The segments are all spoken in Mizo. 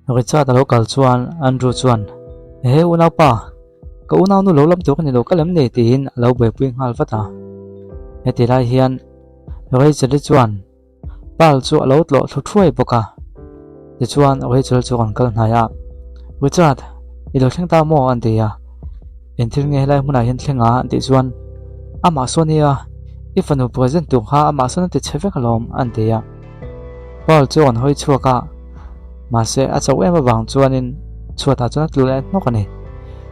Richard a lo kal chuan Andrew chuan, Ehe unaupa, ka unaunu lo lam tur ka ni lo ka lem ni tiin a lo buaipui nghal vat a. Heti lai hian Rachel-i chuan Pearl chu a lo tlawh thlu thuai bawk a. Tichuan Rachel chu kan kal hnai a, Richard, i lo thleng ta maw? an ti a. Engthil nge helai hmunah hian thleng a? an tih chuan, Amah sawn nia, i fanu present tur kha amah sawn a ti chhe vek alawm, an ti a. Pearl chu a rawn hawi chhuak a, mahse a chauh em avang chuanin chhuatah chuan a tlu leh hnawk a ni.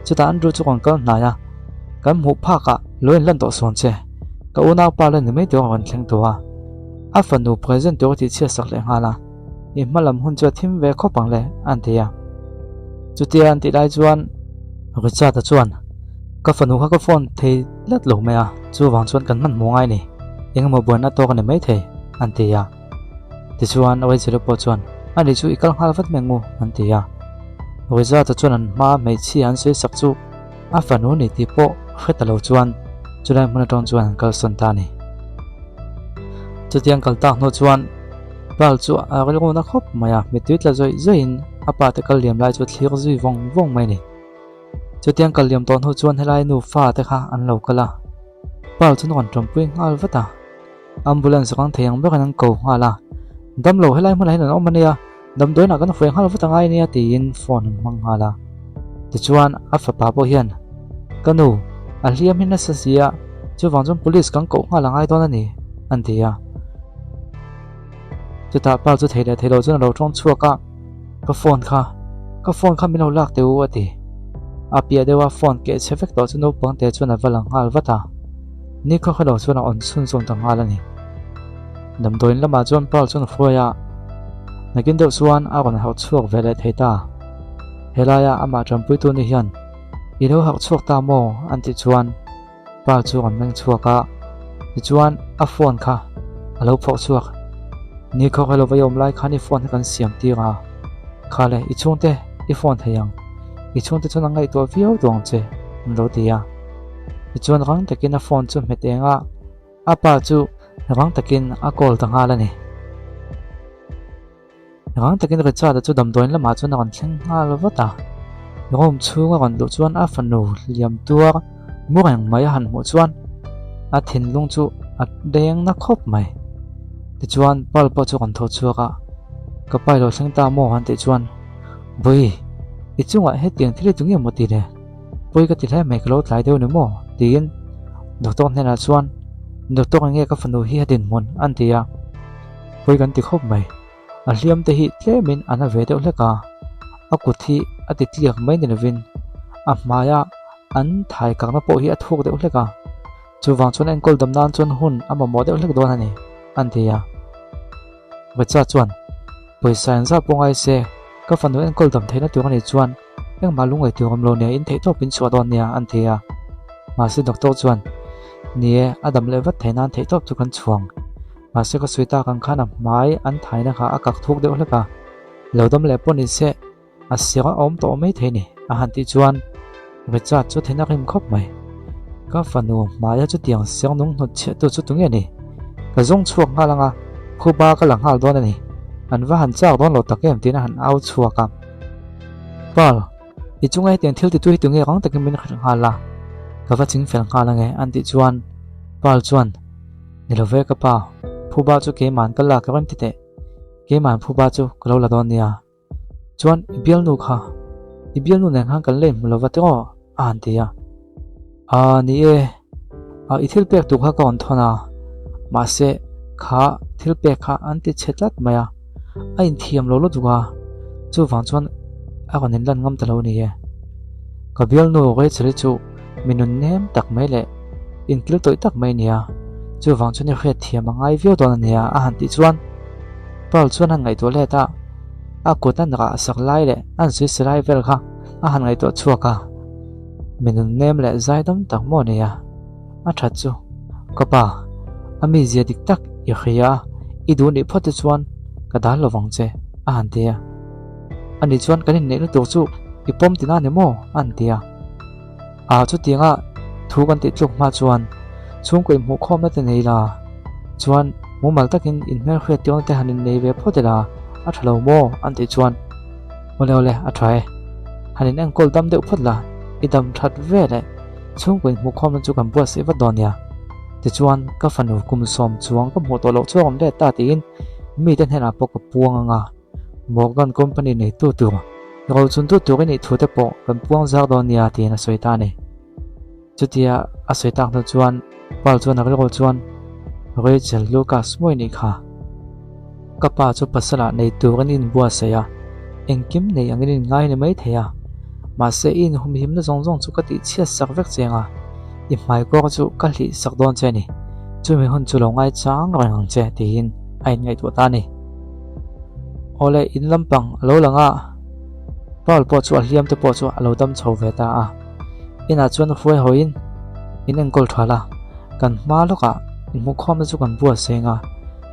Chutah Andrew chu rawn kal hnai a, Kan hmuh phakah lo inlan tawh sawn che, ka unaupa la ni mai tur a rawn thleng tawh a. A fanu present tur a tih chhiat sak leh nghal a, i hma lam hun chu a thim ve khawp ang le, an ti a. Chutia an tih lai chuan Richard-a chuan, Ka fanu kha ka phone thei tlat lo mai a, chuvang chuan kan hmanhmawh ngai ni, engemaw buaina tawk a ni maithei, an ti a. Tichuan Rachel-i pawh chuan, Ani chu i kal nghal vat mai ngu, an ti a. Richard-a chuan an hmaa hmeichhia an sawi sak chu A fanu ni tih pawh hre ta lo chuan chulai hmun atang chuan an kalsawn ta a ni. Chutiang kal tak hnu chuan Pearl chu a rilru na khawp mai a, mittui tla zawih zawihin a pa te kal liam lai chu a thlir zui vawng vawng mai a ni. Chutiang kal liam tawh hnu chuan helai nufa te kha an lo kal a, Pearl chu an rawn tawmpui nghal vat a. Ambulance kang thei ang berin an ko nghal a, Damlo helai hmunah hian an awm a nia, damdawiinah kan hruai nghal vat a ngai nia tiin phone an hmang nghal a. Tichuan a fapa pawh hian, Ka nu, a hliam hi nasa si a, chuvang chuan police kan koh nghal a ngai dawn a ni, an ti a. Chutah pa chu thei leh thei lo chuan a lo tawng chhuak a, Ka phone kha, ka phone kha min lo lak teh u a ti. A piah deuha phone keh chhe vek tawh chu naupang te chuan a va lang nghal vat a. Nikhaw kha lo chuan a awn chhunzawm ta nghal a ni. Damdawiin lamah chuan Pearl chuan a hruai a, nakin deuh chuan a rawn harh chhuak ve leh thei ta. Helaia amah tanpuitu ni hian, I lo harh chhuak ta maw? an tih chuan Pearl chu a rawn meng chhuak a, tichuan a phone kha a lo phawrh chhuak. Nikhaw kha lo va i awm lai khan i phone kha kan siam tir a, kha le i chhungte i phone thei ang, i chhungte chuan an ngaihtuah viau duh ang che, an lo ti a. Tichuan rang takin a phone chu hmet eng a, a pa chu rang takin a call ta nghal a ni. Rang takin Richard-a chu damdawiin lamah chuan a rawn thleng nghal vat a. Room chhung a rawn luh chuan a fanu hliam tuar mu reng mai a han hmuh chuan a thinlung chu a deng na khawp mai. Tichuan Pearl pawh chu a rawn tho chhuak a, Ka pa i lo thleng ta maw? han tih chuan, Bawihi, i chungah hetiang thil hi tu nge maw ti le? Pawi ka ti hle mai ka lo tlai deuh ni maw? tiin doctor hnenah chuan Doctor eng nge ka fanu hi a dinhmun an ti a, pawi kan ti khawp mai. A hliam te hi tlemin a na ve deuh hlek a, a kut hi a ti tliak mai ni lovin a hmaia an thai kakna pawh hi a thuk deuh hlek a, chuvang chuan enkawl dam nan chuan hun a mamawh deuh hlek dawn a ni an ti a. Vacha chuan pawisa engzah pawh ngai se ka fanu enkawl dam theihna tur a nih chuan Engmah lungngaih tur awm lo nia in theih tawp in chhuah dawn nia an ti a. Mahse doctor chuan, Ni e, a dam leh vat theih nan theih tawp chu kan chhuang. Mahse ka sawi tak ang khan a hmai an thaina kha a kak thuk deuh hlek a, lo dam leh pawh ni se a sir a awm tawh mai thei ni a han tih chuan Richard chu then a rim khawp mai. Ka fanu hmaia chutiang siang nung hnut chhiah tu chu tunge ni? Ka zawng chhuak nghal anga khuba ka la nghal dawn a ni. An va han chak dawn lo tak em tiin a han au chhuak a. Pearl, i chunga hetiang thil titu hi tunge rang takin min hrilh nghal a, ka va ching fel nghal ange an tih chuan Pearl chuan, Ni lo ve ka pa, phuba chu keiman ka lak rem ti teh, keiman phuba chu ka lo la dawn nia. Chuan i bialnu kha, i bialnu nen khan kan lei hmu lo va tiraw? a han ti a. Aa ni e, ah i thil pek tur kha ka rawn thawn a, mahse kha thil pek kha an ti chhe tlat mai a, a inthiam lo lutuk a, chuvang chuan a rawn inlan ngam ta lo ni e. Ka bialnu Rachel-i chu mi nun nem tak mai leh inkil tawih tak mai a ni a, chuvang chuan i hriat thiam a ngai viau dawn a nia a han tih chuan Pearl chuan a han ngaihtuah let a, a kut an rah sak lai leh an sawi sa lai vel kha a han ngaihtuah chhuak a. Mi nun nem leh zai dam tak maw nia? A that chu, Ka pa, a mizia dik tak i hria a, i duh nih phawt te chuan ka dal lo vang che, a han ti a. Ani chuan kan inneihna tur chu i pawm tina ni maw? a han ti a. A chutianga thu kan tih tluk hma chuan chhungkaw inhmuhkhawmna te nei la, chuan mumal takin inhmelhriat tirna te han innei ve phawt ila a tha lo maw? an tih chuan. Awle awle, a tha e. Han in enkawl dam deuh phawt la, i dam that ve leh chhungkaw inhmuhkhawmna chu kan buatsaih vat dawn nia. Tichuan, ka fanu kum sawm chuang ka hmuh tawh loh chu a awm let ta tiin mite hnenah pawh ka puang ang a, Morgan Company neitu tur, rochuntu tur i nih thu te pawh kan puang zar dawn nia tiin a sawi ta a ni. Chutia a sawi tak hnu chuan Paul chuan a rilru chuan, Rachel, Lucas mawi nih kha. Ka pa chu pasalah nei turin i inbuatsaih a, engkim nei angin i inngai ni mai thei a. Mahse i inhumhimna zawng zawng chu ka tihchhiat sak vek che anga, i hmaikawr chu ka hlih sak dawn che a ni. Chumi hun chu lo ngaichang reng ang che tiin a inngaihtuah ta a ni. Awle, in lampang a lo lang a, Paul pawh chu a hliam te pawh chu a lo dam chho ve ta a. Inah chuan hruai hawiin in enkawl tha la, kan hma lawkah inhmuhkhawmna chu kan buat seng a,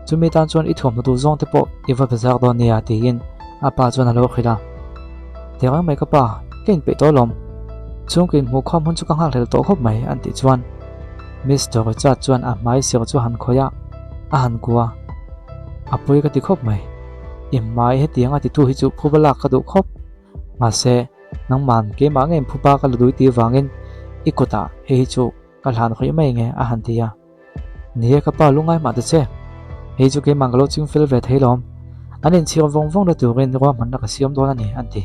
chumi tan chuan i thuamhnaw duh zawng te pawh i va be zak dawn nia tiin a pa chuan a lo hrilh a. Tiang mai ka pa, ka inpeih tawh alawm, chhungkaw inhmuhkhawm hun chu ka nghakhlel tawh khawp mai an tih chuan Mister Richard chuan a hmai sir chu a han khawih a, a han kua. A pawi ka ti khawp mai, i hmai hetianga titu hi chu phuba lak ka duh khawp, mahse, Nangman keimah ngei phupa ka la dui tih vangin i kutah hei hi chu ka hlan khawih mai nge a han ti a. Ni e ka pa lungngai mah ta che, hei chu keimah ka lo ching fel ve thei lawm, an inchhir vawng vawng na turin ruahmanna ka siam dawn a ni an ti.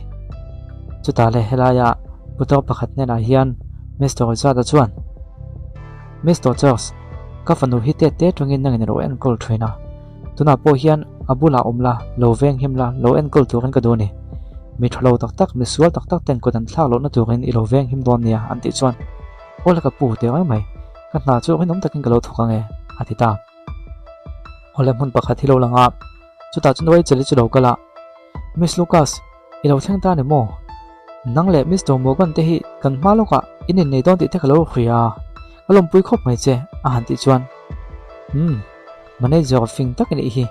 Chutah leh helaia putar pakhat hnenah hian Mister Richard-a chuan, Mister Charles, ka fanu hi tet te atangin nangin i lo enkawl thin a, Tunah pawh hian a bulah awm la, lo veng him la, lo enkawl turin ka duh a ni. Mi tha lo tak tak, mi sual tak tak ten kut an thlak lohna turin i lo veng him dawn nia an tih chuan, Aw la ka pu teh reng mai, ka hna chu rinawm takin ka lo thawk ang e, a ti ta. Awle hmun pakhat hi lo lang a, chutah chuan Rachel-i chu lo kal a, Miss Lucas, i lo thleng ta ni maw? Nang leh Mister Morgan te hi kan hma lawkah in innei dawn tih te ka lo hria a, ka lawmpui khawp mai che, a han tih chuan, Umm. Manager fing tak i nih hi.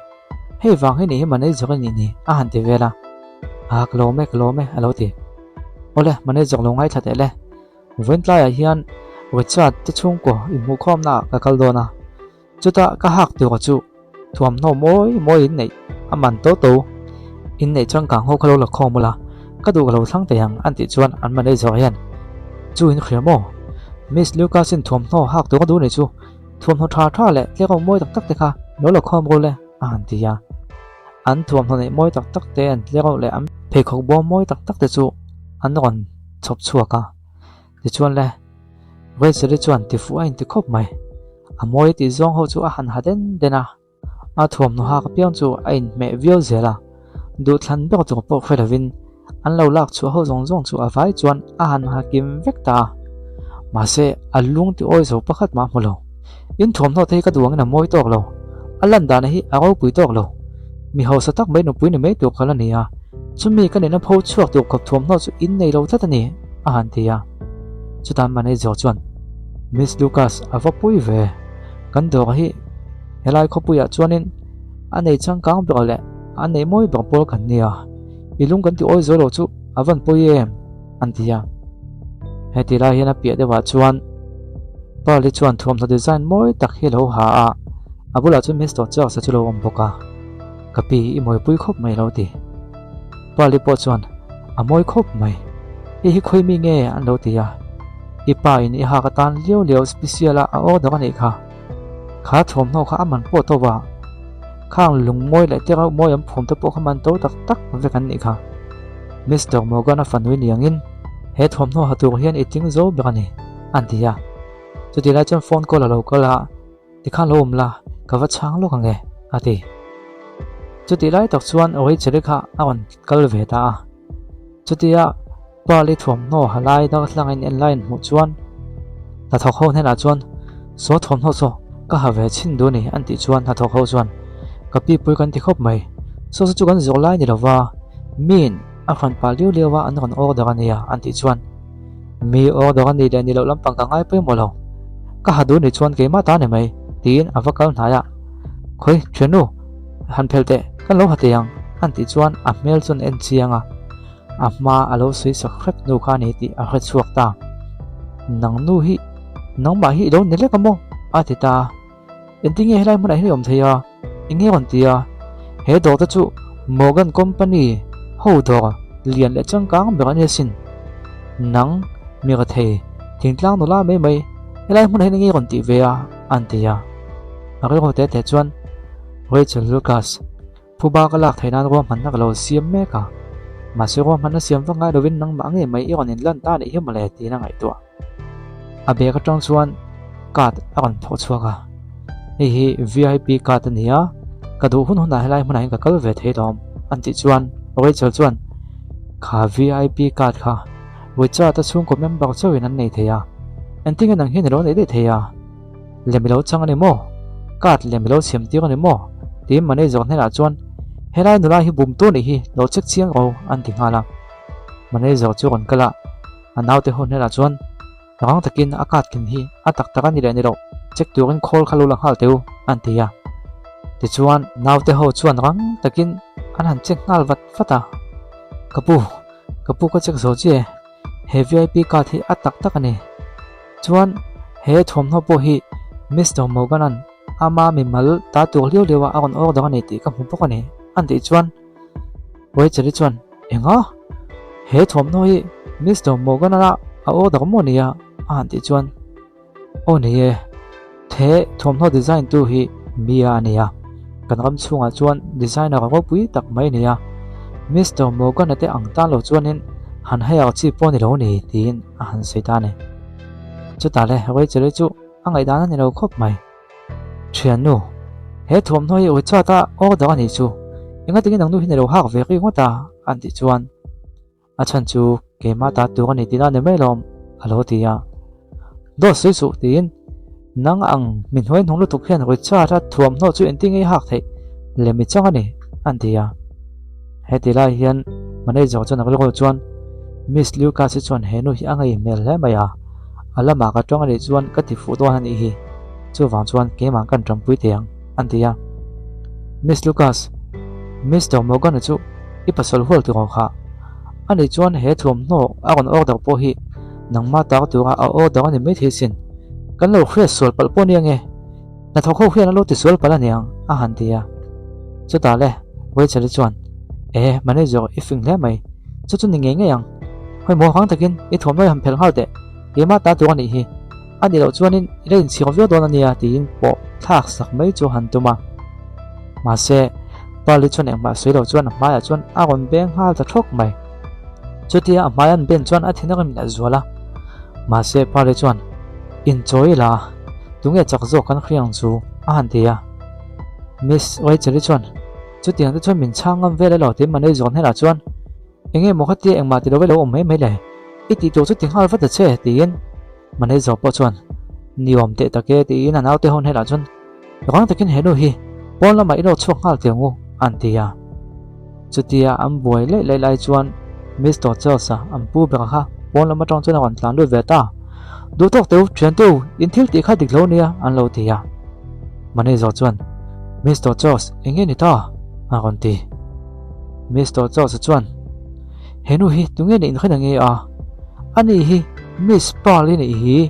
Hei vang hi nih hi manager i nih ni a han ti vel a. A ka lawm e, ka lawm e a lo ti. Awle, manager lo ngaithla teh le. Vawiin tlaiah hian Richard te chhungkaw inhmuhkhawmna ah ka kal dawn a. Chutah ka hak tura chu thuamhnaw mawi mawi in neih a man to to. In neih changkang ho kha lo la khawm ula, ka duh ka lo thlang thei ang an tih chuan an manager hian chu in hria maw? Miss Lucas-in thuamhnaw hak tur a duh nih chu. Thuamhnaw tha tha leh tlereuh mawi tak tak te kha lo la khawm ru le a han ti a. An thuamhnaw neih mawi tak tak te an tlereuh leh an pheikhawk bawm mawi tak tak te chu an rawn chhawp chhuak a. Tichuan le, Rachel-i chuan tifuh a inti khawp mai. A mawi tih zawng ho chu a han ha den den a. A thuamhnaw hak apiang chu a inhmeh viau zel a, duhthlan ber tur pawh hre lovin an lo lak chhuah ho zawng zawng chu a vai chuan a han ha kim vek ta a. Mahse, a lung ti awi zo pakhat mah hmu lo. In thuamhnaw te hi ka duh angin a mawi tawk lo, a lan dana hi a ropui tawk lo. Mi hausa tak mai nupui ni mai tur kha la ni a, chumi ka nena pho chhuak tur khawp thuamhnaw chu in nei lo tlat a ni, a han ti a. Chutah manager chuan, Miss Lucas, a va pui ve. Kan dawr hi helai khawpuiah chuanin a nei changkang ber leh a nei mawi ber pawl kan nia, i lung kan ti awi zo lo chu a van pawi em? an ti a. Heti lai hian a piah deuhah chuan Pearl-i chuan thuamhnaw design mawi tak hi a lo ha a, a bulah chuan Mister Charles-a chu lo awm bawk a, Ka pi i mawipui khawp mai lo ti. Pali pawh chuan, A mawi khawp mai. Hei hi khawi mi nge an lo ti a. I pa in i hak atan liau liau special a a order a nih kha. Kha thuamhnaw kha a man pawh tawp a. Khang lung mawi leh te reuh mawi an phum te pawh kha man to tak tak vek an nih kha. Mister Morgan a fanui niangin he thuamhnaw ha tur hian i tling zo ber a ni, an ti a. Chutih lai chuan phone call a lo kal a. Tikhan lo awm la, ka va chhang lawk ang e, a ti. Chutih lai tak chuan Rachel-i kha a rawn kal ve ta a. Chutia Pearl-i thuamhnaw ha lai darthlangin en lai an hmuh chuan hnathawk ho hnenah chuan, Saw thuamhnaw saw, ka ha ve chhin duh a ni, an tih chuan hnathawk ho chuan, Ka pipui kan ti khawp mai, saw saw chu kan zawh lai ni lova, miin a hran pah liau liau a an rawn order a nia, an tih chuan, Mi order a nih leh ni loh lampang ka ngai pawimawh lo. Ka ha duh ni chuan keimah ta ni mai, tiin a va kal hnai a. Khawi, thiannu, han phelh teh, kan lo ha teh ang, an tih chuan a hmel chuan en chiang a. A hma a lo sawi sak hrep hnu kha a ni tih a hre chhuak ta. Nang nu hi, nangmah hi i lo ni lek a maw? a ti ta a. Engtin nge helai hmunah hian i awm thei a? Eng nge rawn ti a? He dawr te chu Morgan Company ho dawr. lian leh changkang ber a ni asin. Nang, mi rethei, thingtlang nula mai mai, helai hmunah hian enge i rawn tih ve a? an ti a. A rilru teh teh chuan Rachel Lucas, Phuba ka lak theih nan ruahmanna ka lo siam mek a, mahse ruahmanna siam vak ngai lovin nangmah ngei mai i rawn inlan ta anih hi mawle tiin a ngaihtuah. A bag atang chuan card a rawn phawh chhuak a, hei hi vip card a ni a, ka duh hun hunah helai hmunah hian ka kal ve thei lawm an tih chuan Rachel chuan kha vip card kha Richard-a chhungkaw member chauhin an nei thei a, engtin nge nang hian i lo neih daih thei a? Lem i lo chang a ni maw? Card lem i lo siam tir a ni maw? Tiin manager hnenah chuan, Helai nula hi bum tur nih hi, lo check chiang ro, an ti nghal a. Manager chu rawn kal a, a naute ho hnenah chuan, Rang takin a card ken hi a tak tak a ni leh ni loh, check turin call kha lo la nghal teh u, an ti a. Tichuan, naute ho chuan rang takin an han check nghal vat vat a, Ka pu, ka pu ka check zo chiah e. He vip card hi a tak tak a ni. Chuan he thuamhnaw pawh hi Mister Morgan-a'n ama mimal ta tur liau liau a a rawn order a ni tih ka hmu bawk a ni an tih chuan Rachel-i chuan Enga? He thuamhnaw hi Mister Morgan-a a order maw nia? a han tih chuan Aw ni e, the thuamhnaw design tu hi Mia a ni a, kan ram chhungah chuan designer ropui tak mai a ni a, Mister Morgan-a te ang tan lo chuanin han hire chi pawh a ni lo ni tiin a han sawi ta a ni. Chutah le Rachel-i chu a ngaihdan a ni lo khawp mai. Thiannu, he thuamhnaw hi Richard-a order a nih chu, engatinge nangnu hi ni lo hak ve ri ngawt a? an tih chuan. A chhan chu keimah ta tur a ni tihna a ni mai lawm, a lo ti a. Dawt sawi suh tiin nang ang mi hnuai hnung lutuk hian Richard-a thuamhnaw chu engtin nge i hak theih lem i chang a ni, an ti a. Heti lai hian manager chuan a rilru chuan Miss Lucas-i chuan he nu hi a ngei hmel hle mai a, a lamah ka tawng a nih chuan ka ti fuh dawn a nih hi, chuvang chuan keimah kan tanpui thei ang, an ti a. Miss Lucas, Mister Morgan-a chu I pasal hual tur ang kha. Ani chuan he thuamhnaw a rawn order pawh hi nangmah tar tura a order a ni maithei sin. Kan lo hriat sual palh pawh nia nge? Hnathawk ho hian a lo ti sual palh aniang a han ti a. Chutah le Rachel-i chuan, E, manager i fing hle mai. Chu chu ni ngei ngei ang. Hawi maw rang takin i thuamhnaw i han phelh nghal teh. Keimah ta tur a nih hi. A nih loh chuanin i la inchhir viau dawn a nia tiin pawh thlak sak mai chu han tum a. Mahse, Pearl-i chuan engmah sawi lo chuan a hmaiah chuan a rawn beng nghal ta thawk mai. Chutia a hmai an ben chuan a thin a rim leh zual a. Mahse, Pearl-i chuan, Inchawi ila, tunge chak zawk kan hria ang chu? a han ti a. Miss Rachel-i chuan, Chutiang te chuan min chhang ngam vel elo tiin manager hnenah chuan, Enge maw khatia engmah ti lo ilo awm mai mai le? I tih tur chu ti nghal vat a che tiin manager pawh chuan ni awm teh tak e tiin a naute ho hnenah chuan rang takin he nu hi pawn lamah i lo chhuak nghal teh ang u an ti a. Chutia an buai laih laih lai chuan Mister Charles-a an pu ber kha pawn lam atang chuan a rawn tlan lut ve ta. Duh tawk teh u thiante u in thil tih kha dik lo nia an lo ti a. Manager chuan Mister Charles eng nge ni ta? a rawn ti. Mister Charles-a chuan He nu hi tunge nih inhre na nge a? Ani hi Miss Pearl-i nih hi.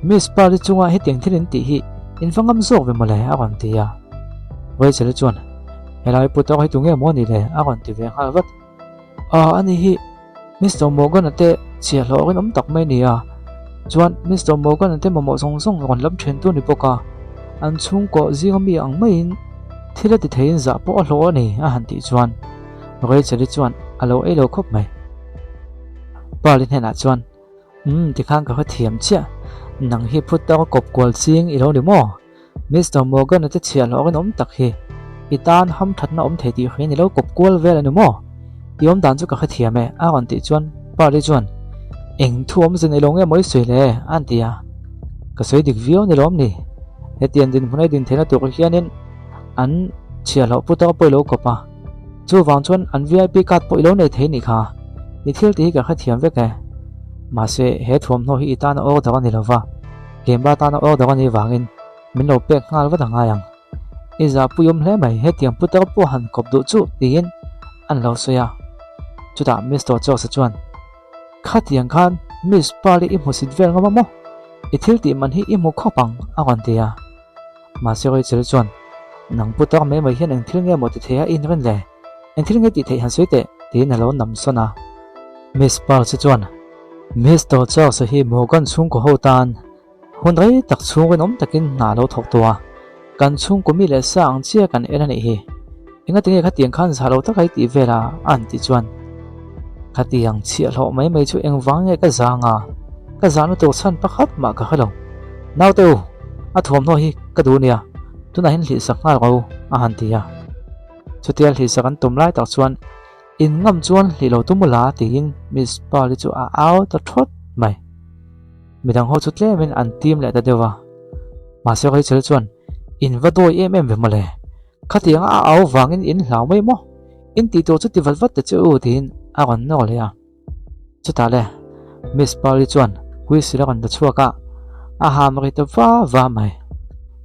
Miss Pearl-i chunga hetiang thil in tih hi in va ngam zawk ve mawle a rawn ti a. Rachel-i chuan Helai putar hi tunge maw ni le a rawn ti ve nghal vat. Aw ani hi Mister Morgan-a te chhiahhlawh rinawm tak mai a ni a. Chuan Mister Morgan-a te mamawh zawng zawng rawn lam then tu a ni bawk a. An chhungkaw zinga mi ang maiin thil a ti theiin zah pawh a hlawh a ni a han tih chuan Rachel-i chuan a lo ei lo khawp mai. Pearl-i hnenah chuan, Umm, tikhan ka hrethiam chiah. Nang hi phut tawka kawp kual ching i lo ni maw? Mister Morgan-a te chhiahhlawh rinawm tak hi i tan hamthatna awm thei tih hriin i lo kawp kual vel a ni maw? I awmdan chu ka hrethiam e, a rawn tih chuan Pearl-i chuan, Eng thu awmze nei lo nge maw i sawi le? a ti a. Ka sawi dik viau ni lawm ni? Hetiang dinhmun a i din theihna tur hianin an chhiahhlawh pu tawk pawh i lo kawp a. Chuvang chuan an vip card pawh i lo nei thei nih kha. I thil tih hi ka hrethiam vek e. Mahse, he thuamhnaw hi i tana order a ni lo va, Kemba tana order a nih vangin min lo pek nghal vat a ngai ang. I zahpui awm hle mai, hetiang putar pawh han kawp duh chu tiin an lo sawi a. Chutah Mister Charles-a chuan, Khatiang khan Miss Pearl-i i hmusit vel ngam a maw? I thil tih man hi i hmu khawp ang a rawn ti a. Mahse Rachel chuan, Nang putar mai mai hian eng thil nge maw ti thei a i inrin le? Eng thil nge tih theih han sawi teh? tiin a lo nam sawn a. Miss Parks chuan, Mister Charles-a hi Morgan chhungkaw ho tan hun rei tak chhung rinawm takin hna a lo thawk tawh a, kan chhungkaw mi leh sa ang chiah kan en a nih hi. Engatinge khatiang khan zah lo taka i tih vel a? a han tih chuan, Khatiang chhiahhlawh mai mai chu engvang nge ka zang a? Ka zahna tur chhan pakhat mah ka hre lo. Naute u, a thuamhnaw hi ka duh nia, tunah hian hlihsak nghal rawh u, a han ti a. Chutia hlihsak an tum lai tak chuan In ngam chuan hlih lo tum ula tiin Miss Pearl-i chu a au ta thawt mai. Midang ho chu tlemin an tim leh ta deuh a. Mahse Rachel chuan, In va dawi em em ve mawle. Khatianga a au vangin in hlau mai maw? In tih tur chu ti vat vat ta che u tiin a rawn nawr leh a. Chutah le, Miss Pearl-i chuan whistle a rawn la chhuak a, a ham ri ta va va mai.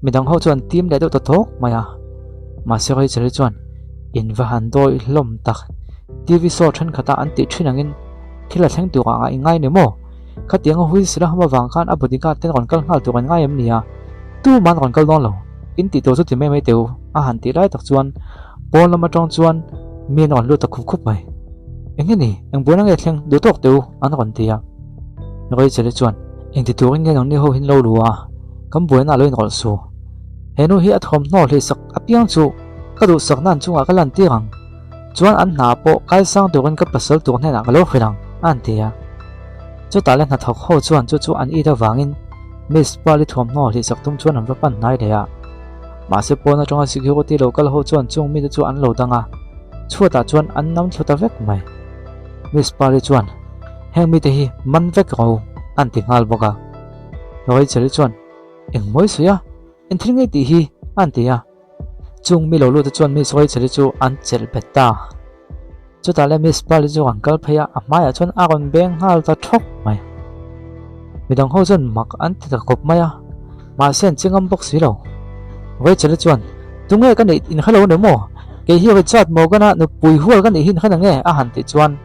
Midang ho chuan tim leh deuh ta tawk mai a. Mahse Rachel-i chuan, In va han dawi hlawm tak, TV show thenkhatah an tih thin angin thil a thleng tur ah i ngai ni maw? Khatianga whistle a ham avang khan a bodyguard ten rawn kal nghal tur an ngai em ni a? Tuman rawn kal dawn lo, in tih tur chu ti mai mai teh u, a han tih lai tak chuan pawn lam atang chuan mi an rawn lut ta khup khup mai. Eng nge ni? Eng buaina nge thleng duh tawk teh u? an rawn ti a. Rachel-i chuan, Eng ti turin nge nangni ho hin lo lu a? Kan buaina a lo inrawlh su. He nu hi a thawmhnaw hlihsak apiang chu ka duhsakna an chungah ka lantir ang. Chuan an hna pawh kaisang turin ka pasal tur hnenah ka lo hrilh ang, a han ti a. Chutah le hnathawk ho chuan chu chu an it avangin Miss Pearl-i thuamhnaw hlihsak tum chuan an va pan hnai leh a. Mahse pawn atanga security lo kal ho chuan chung mite chu an lo dang a, chhuatah chuan an nam thlu ta vek mai. Miss Pearl-i chuan, Heng mite hi man vek ro, an ti nghal bawk a. Rachel-i chuan, Eng mawi sawi a, eng thil ngei tih hi, an ti a. Chung mi lo lut te chuan Miss Rachel-i chu an chelh bet ta. Chutah le Miss Pearl-i chu an kal phei a, a hmaiah chuan a rawn beng nghal ta thawk mai. Midang ho chuan mak an ti ta khawp mai a, mahse an che ngam bawk si lo. Rachel-i chuan, Tunge ka neih in hrelo ni maw? Kei hi Richard Morgan-a nupui hual ka nih hi in hre nange? a han tih chuan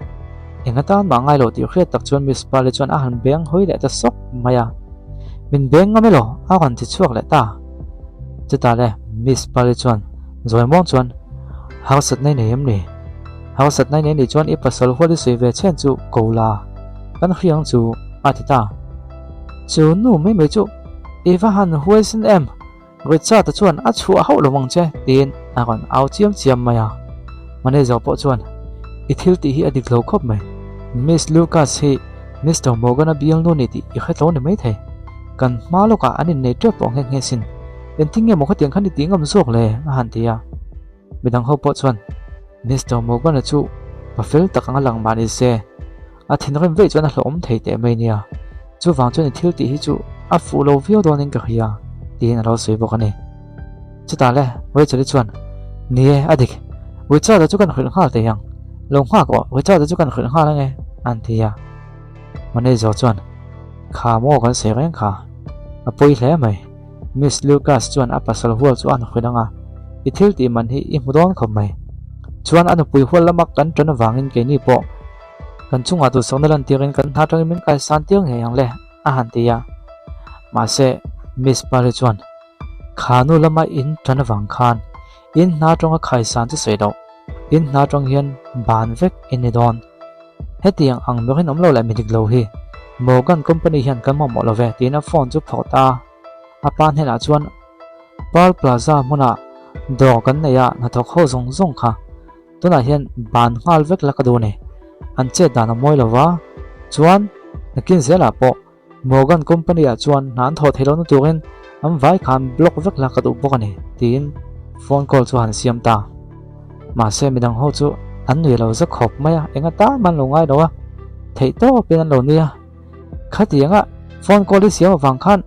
eng atan mah ngai lo tih hriat tak chuan Miss Pearl-i chuan a han beng hawi leh ta sawk mai a. Min beng ngam elaw? a rawn ti chhuak leh ta. Chutah le Miss Pali chuan zawi muang chuan, Harsatna i nei em ni? Harsatna i nei nih chuan i pasal hual i sawi ve chhen chu ko la, kan hriang chu a ti ta. Chu nu mai mai chu i va han huaisin em? Richard-a chuan a chhuah hauh lo ang che tiin a rawn au chiam chiam mai a. Manager pawh chuan, I thil tih hi a dik lo khawp mai. Miss Lucas hi Mister Morgan-a bialnu ni tih i hre tlo ni maithei. Kan hma lawkah an innei teuh pawh nghe nghe sin. Engtin nge maw khatiang khan i tih ngam zawk le? a han ti a. Midang ho pawh chuan Mister Morgan-a chu pa fel tak anga lang mah ni se, a thinrim veih chuan a hlauhawm thei teh mai nia. Chuvang chuan i thil tih hi chu a fuh lo viau dawnin ka hria, tiin a lo sawi bawk a ni. Chutah le Rachel-i chuan, Ni e, a dik. Richard-a chu kan hrilh nghal thei ang. Lo nghak rawh, Richard-a chu kan hrilh nghal ange, a han ti a. Manager chuan, Kha maw kan sawi reng kha. A pawi hle mai. Miss Lucas chuan a pasal hual chu a han hrilh ang a, I thil tih man hi i hmu dawn khawp mai. Chuan a nupui hual lama kan ṭan avangin keini pawh kan chungah duhsakna lantirin kan hna aṭangin min kaisan tir ngei ang le, a han ti a. Mahse, Miss Parry chuan, Kha nu lama in ṭan avang khan in hna aṭanga khaisan chu sawi loh, in hna aṭang hian ban vek in ni dawn. Hetiang ang mi rinawm lo leh mi dik lo hi Morgan company hian kan mamawh lo ve tiin a phone chu phawrh ta a. A pa hnenah chuan Pearl Plaza hmunah dawr kan nei a hnathawk ho zawng zawng kha tunah hian ban nghal vek la ka duh a ni. An chet dan a mawi lo va, chuan nakin zelah pawh Morgan company ah chuan hna an thawh theih lohna turin an vai khan block vek la ka duh bawk a ni tiin phone call chu han siam ta. Mahse midang ho chu an nui lo za khawp mai a, eng atan mah an lo ngai lo a, theih tawpin an lo nui a. Khatianga phone call hi siam avang khan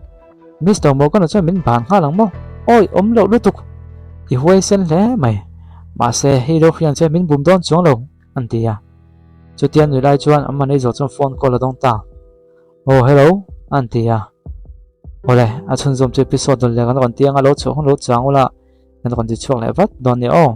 Mister Morgan-a chuan min ban nghal ang maw? Awi awm loh lutuk! I huaisen hle mai. Mahse hei lo hrian che min bum dawn chuang lo an ti a. Chutia nui lai chuan an manager chuan phone call a dawng ta. Aw hello an ti a. Awle a chhunzawm chu episode dawn leh kan rawn ti anga lo chhuah hun lo chang ula kan rawn ti chhuak leh vat dawn nia aw.